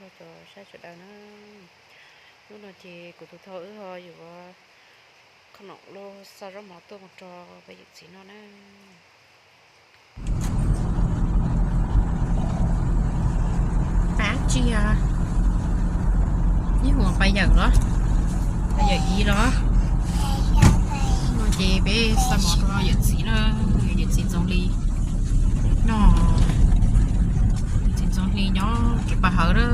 Cov saib sawv daws na, hnub no ces kuv tus thau wb ho yuav khoom noj los xa zaub mov tuaj mus rau peb yawm txiv noj na. Pab tsi a, ib huam pab yawm los, pab yawm ib los, no ces peb xa mov rau yawm txiv na, yawm txiv Ntxoov Hli no, yawm txiv Ntxoov Hli nyob tsev pas hawv na.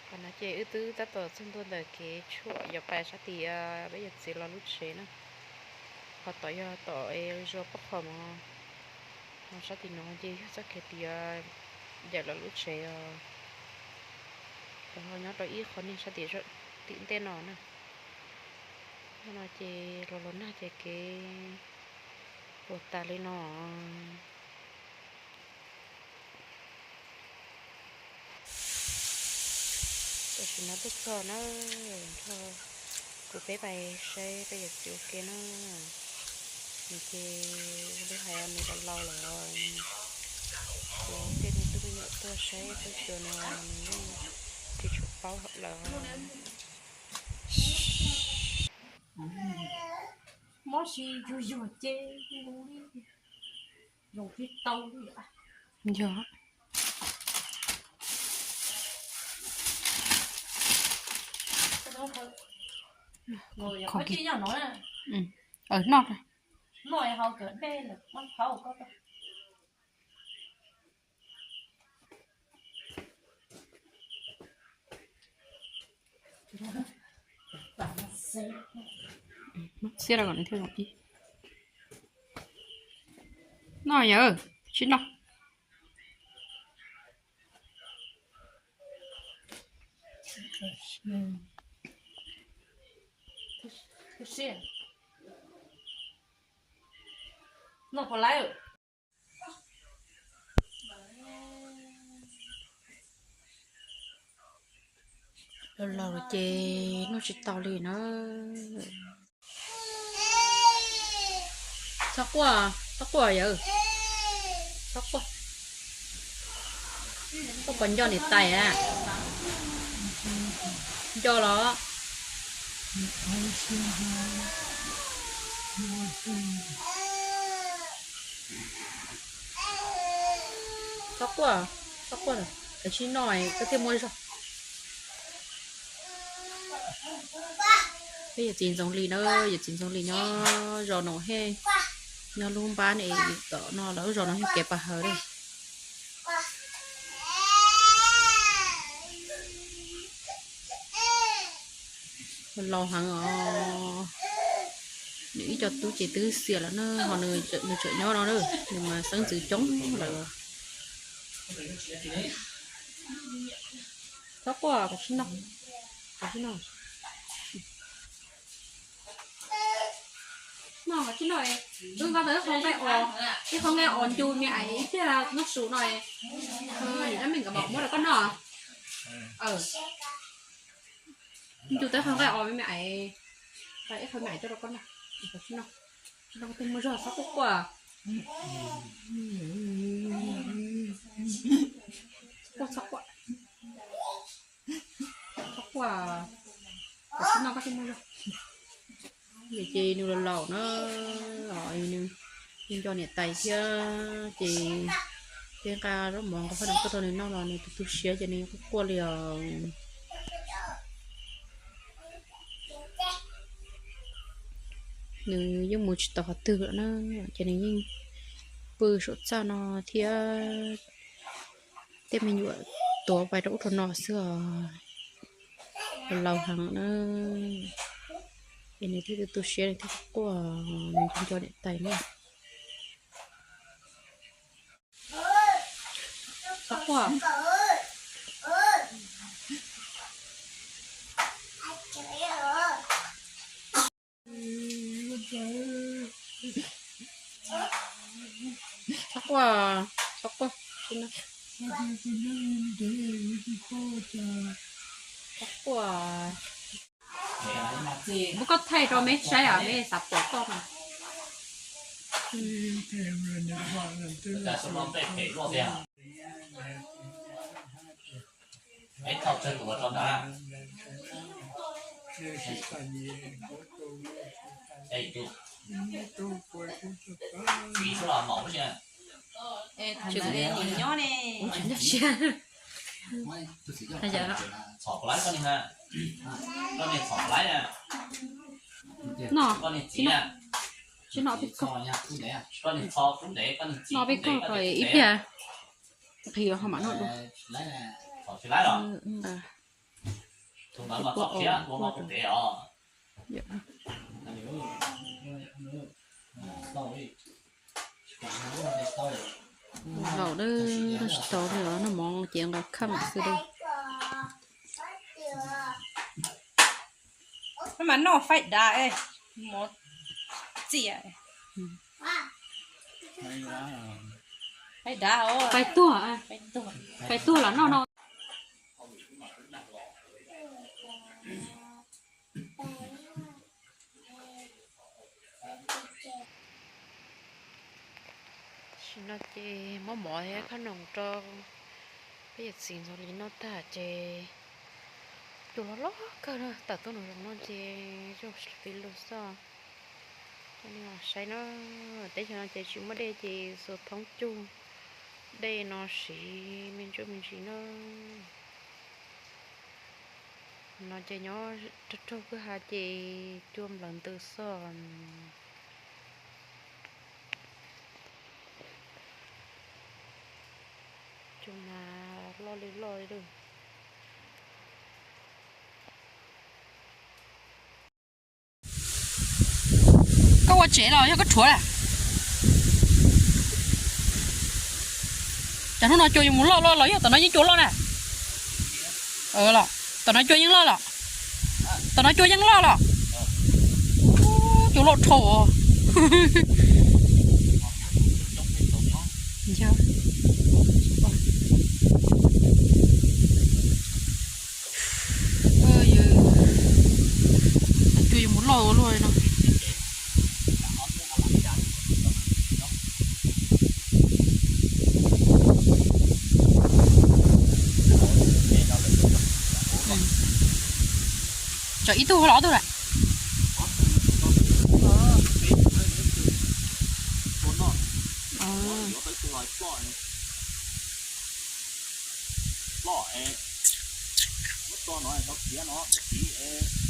Qhov no ces wb twb tab tom txog ntua ntawm kev tshuam yos pais sab tim peb yawm txiv los lub tsev na. Qhov tod yog tom es zos pab qhov mov, ho sab tim no ces yog txoj kev tim yawm los lub tsev os. Cov ho nyob rau ib qho niag sab tim, tim ntej no na. Hnub no ces los los nag ces kev puas tas li no. Tam sim no tuaj txog na, nrog kuv peb pais saib peb yawm txiv ua ke na. Nws ces ua li hais nws los laus lawm, ces tej me tub me nyuam tuaj saib tuaj xyuas nws, nws yeej tsis tshua paub lawm. Mob si yuag yuag ces zoo tsis tau li. Yog. Noj. Xiab rau kom nws thiaj zoo ib. Noj yawg, sib noj. Noj puas lawm? Los laus ces noj tsis tau li na. Txhob quaj, txhob quaj yawg. Txhob quaj. Koj puas nco niam tais a? Nco los? Txhob quaj, txhob quaj, kav tsij noj koj thiaj muaj zog. Peb yawm txiv Ntxoov Lis na, yawm txiv Ntxoov Lis nyob zos Noom Hej, nyob lub npab ne, tom no lawv zos no yog kev pas hawv li. Laus heev os. Nws ib co tub ces twb xiam lawm na, ho nws tseem nyob no na, nws mas xeeb ntxwv coob lawm. Txhob quaj, kav tsij noj, kav tsij noj. Noj, kav tsij noj. Wb nqa tau ib qho nqaij os, ib qho nqaij os ncu me ais ib pliag noj su no. Yog dab me nkawd mam muab rau koj noj. Ncu tau ib qho nqaij os me me ais, ib qho me ais coj rau koj noj. Kav tsij noj, tsis noj koj thiaj muaj zog, txhob quaj quaj. Quaj txhob quaj. Txhob quaj, kav tsij noj koj thiaj muaj zog. Ces nws los laus na, nws nco niam tais thiab ces peb nqa zaub mov nqa phaj no tuaj rau nws noj los nws tu tu siab ces nws quaj quaj li os. Nws yeej mus tsis tau qhov twg lawm na, ces nws yeej pw saum txaj no thiab tej me nyuam tuav pais rau ub rau no xwb os. Laus heev na, es nws thiaj tu tu siab nws thiaj quaj, nws nco niam tais na. Txhob quaj. Txhob quaj, txhob quaj. Ua, muab koj thaij rau meb saib os, meb xav pom koj mas. Tsis nyob ne. No, tsis no peb koj, no peb koj kom ib pliag qhia ho mam noj dua. Laus dab tsis tau li os, noj mov ces nqa khaj mam xwb dab. Mas noj faib dav, mov txias. Faib dav, faib tuag, faib tuag los noj no. Tam sim no ces muab mov thiab khob noom rau peb yawm txiv ntxuav li noj tag ces cua loj loj kawg na, tawm tuaj nraum zoov no ces zoo pib lug xwb. Saib na, teb chaws no ces tsis muaj dej ces xuas thoob cug dej no siv me ntsuj me ntsis na. No ces nyob raug raug kwj ha ces cua nplawv ntws xwb. Cua mas loj li loj li. Koj ua tsev los yog koj rhuav lawm? Cov hnub no cua yuav mus loj loj los yog tom no yeej cua loj na. Tom no cua yeej loj los? Tom no cua yeej loj los? Cua loj dhau. Cua yuav mus loj ua luaj li no. Tsam ib tug los ob tug lawm.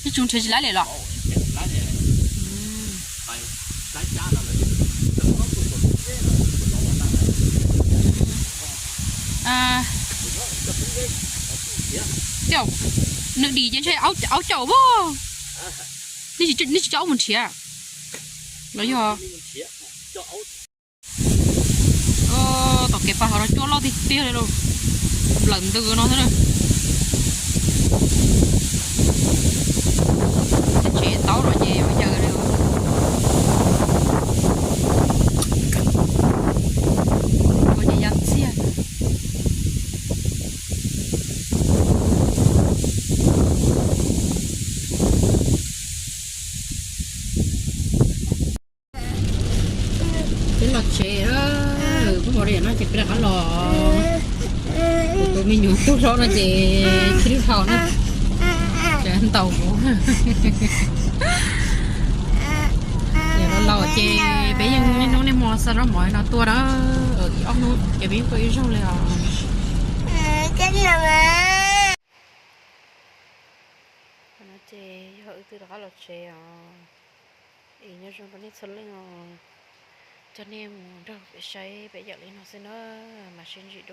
Ib tug nrhiav tsis laib li los? Tej zaum nws dim ces ntshe aub caum pab. Nej tsis coj aub mus nrhiav los yog? Tom kev pas hauv no cua loj tiag tiag li lauj, nplawm ntws no xwb na. Tsev taub no ces ua yawg li. Ua ces ya txiag. Peb los tsev, kuv mos li no ces peb rov qab los. Kuv tus me nyuam tub hlob no ces tsis lub hau na, ces ntaus kuv. Yog los laus ces peb yeej niaj hnub niaj hmo xa zaub mov no tuaj na. Ib ob hnub ces peb yeej tuaj ib zaug li os. Ces yog wb twb rov qab los tsev os. Es nyob zoo rau nej txhua leej os. Coj nej mus nrog peb saib peb yawm li no xwb na, mam sib ntsib dua.